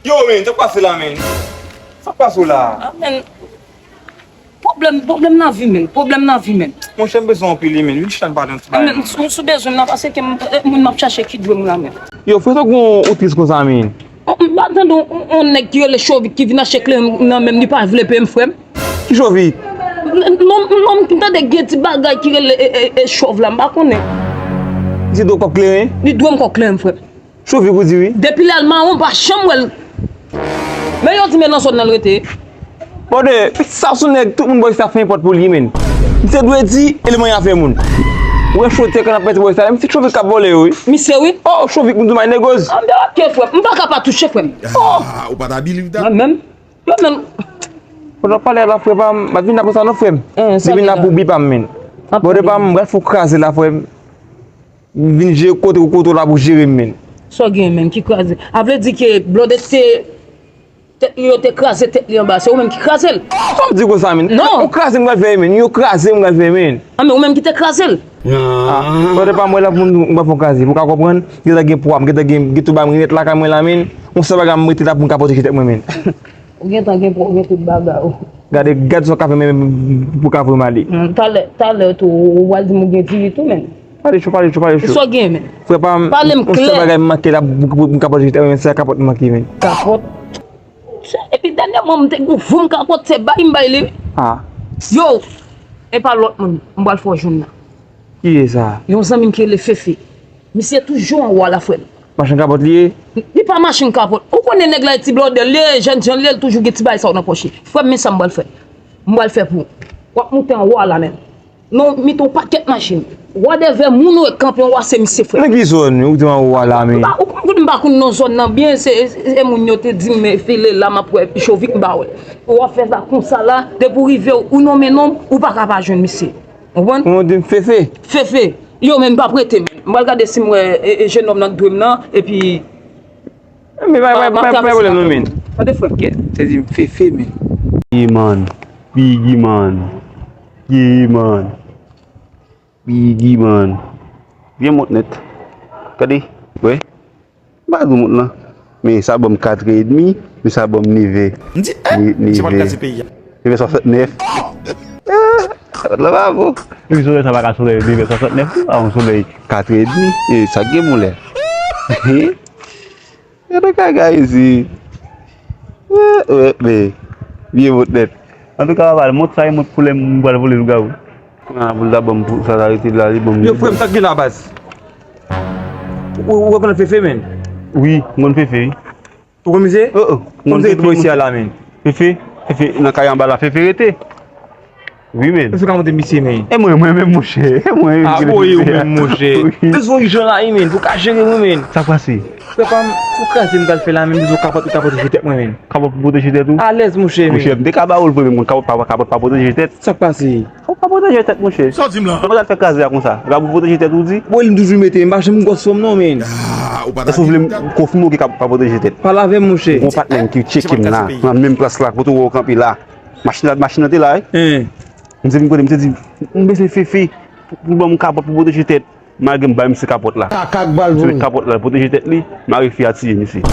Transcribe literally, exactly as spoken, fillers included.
Yo, men, sa k pase la, men? Sa k pase w la? Ah, men, pwoblèm, pwoblèm nan vi, men. Pwoblèm nan vi, men. Monchè, m bezwen w anpil, wi, men. Vin chita n pale yon ti bagay, men. Si w bezwen m nan, paske m, eh, moun m ap chache ki dwe m la, men. Yo, frè, sa w gen w tris konsa, men? Oh, m pa tande yon, yon, yon nèg ki rele Chovik ki vin achte kle nan men m, li pa vle peye m, frè m. Ki Chovik? Non, non, m tande gen ti bagay ki rele, e, e, e, Chòv la, m pa konnen. Misye dwe w kòb kleren? Li dwe m kòb kleren, frè m. Chovik ou di wi. Depi lè l mawon, m pa janm wè l. Men yo di men nan zòn nan l rete. Brother, sa sou nèg, tout moun bò sa fè nenpòt pou li, men. Misye dwe di, eleman y a fè moun. Ou wè chote kan ap mete bò sa, men se Chovik k ap vòlè yo, wi. Misye, wi. Oh, Chovik, m di w, my niggas. Anbè, ok, frè m. M pa ka pa touche, frè m. Oh! Ah, ou pa ta believe that? Mwen menm. Yo menm. Pandan w pale a la, frè pa m, m ap vin apre sa, non, frè m. Eh, sa depi n ap la. Ou bip a m, men. Brother pa m, m pral fè w kraze la, frè m. Vin jere kote ou kote w la pou jere m, men. Sa w gen, men, ki kraze? A vle di ke Blòdè te, tèt li yo te kraze tèt li anba. Se ou menm ki kraze l. Sa w di konsa, men? Non. Ou kraze m pral fè, men. Yo kraze m pral fè, men. Ah, men ou menm ki te kraze l. Ah, brother pa m, wè la pou m, m pral fè w kraze. Pou w ka konprann, gentan gen pwa, m gentan gen, gen tout bagay m remèt lakay mwen la, men. Yon sèl bagay m rete la pou m ka pwoteje tèt mwen, men. Ou gentan gen pwa, ou gen tout bagay ou. Gade, gade sa w ka fè men pou w ka voye m ale. Hmm, talè, talè tou, ou pral di m ou gen diri tou, men. Pale cho, pale cho, pale cho. Sa w gen, men? Frè pa m, yon sèl bagay m manke la pou, pou, pou m ka pwoteje tèt mwen, men se kapòt m manke, men. Kapòt? Epi dènyèman, m te gon vòm kapòt, se bay m bay li. Ah. Yo, e pa lòt moun, m pral fè w jwenn nan. Kiyès sa? Yon zanmi m ki rele Fefe. Misye toujou anwo a la, frè m. Machann kapòt li ye? Li pa machann kapòt. Ou konnen nèg la e ti blòdè l ye, jènjan l ye, l toujou gen ti bagay sa yo nan pòch li. Frè m, men sa m pral fè. M pral fè pou ou. W ap moute anwo a la menm. Non, mitan yon pakèt machin. Wadèvè moun ou wè kanpe anwo a se misye, frè m. Nan ki zòn ou di m anwo a la, men? M pa, ou konn m pa konn non zòn nan byen, se, se, se moun yo te di m, men file la, m ap wè Chovik m pa wè. Ou ap fè sa konsa la, depi w rive, ou nonmen non m, ou pa ka pa jwenn misye. Konprann? Ou di m Fefe? Fefe. Yo, men m p ap rete, men. M pral gade si m wè, e, e, jennonm nan k dwe m nan, epi. Men pa, pa, pa, pa pwoblèm non, men. Tande, frè m. Kèt, se di m Fefe, men. Biggie man. Biggie man. Biggie man. Biggie man. Byen mont nèt. Gade, wè. M pa di w mont lan. Men sa ban m katrè edmi, men sa ban m nevè. M di, eh, misye pral kraze peyi a. Nevè swasantnèf. Ah, la pa bon. Epi solèy sa pa ka solèy nevè swasantnèf tou, a yon solèy katrè edmi. E sa gen moun lè. Gade kaka isi. Eh, wè, men, byen mont nèt. Antouka, papa, mont sa e mont pou lè m pral vole lougawou. Ah, pou l ta ban m pou sa, ta rete la, li ban m. Yo, frè m, sa k gen la, baz? Ou, ou rekonèt Fefe, men? Wi, m konn Fefe, wi. Ou konn misye? Oh, oh, m konn Fefe, wi. Fefe, Fefe, nan kay anba la, Fefe rete. Wi, men. Fefe ka monte misye, men. E mwen, mwen menm, monchè. E mwen menm ki rete. Ah, bon, e ou menm, monchè. Wi. Bezwen yon jan la, wi, men, pou ka jere mwen, men. Sa k pase? Frè pa m, sou kraze m pral fè la, men, bezwen kapòt, kapòt pou tèt mwen, men. Kapòt pou pwoteje tèt ou? Alèz, monchè, men. Monchè, m te ka ba w l vre, men m konn kapòt pa, kapòt pa pwoteje tèt. Sa k pase? Ou pa pwoteje tèt, monchè. Sa w di m lan? Kòman w t al fè kraze a konsa? E pa pou pwoteje tèt ou di? Bon, li m toujou mete, m pa janm gwòs fanm non, men. Ah, ou pa ta di m sa. Konfime w ke kapòt pa pwoteje tèt. Pale avè m, monchè. Gon patnè m ki tcheke m la, nan menm plas la, kote w wè w kanpe la. Machin la, machin nan te la, wi. Hein. M te vin kote, m te di, m bezwen Fefe pou, pou ban m kapòt pou pwoteje tèt. Malgre m bay misye kapòt la. Kaka k bal pou misye met kapòt la, pwoteje tèt li, mari fi a tiye misye.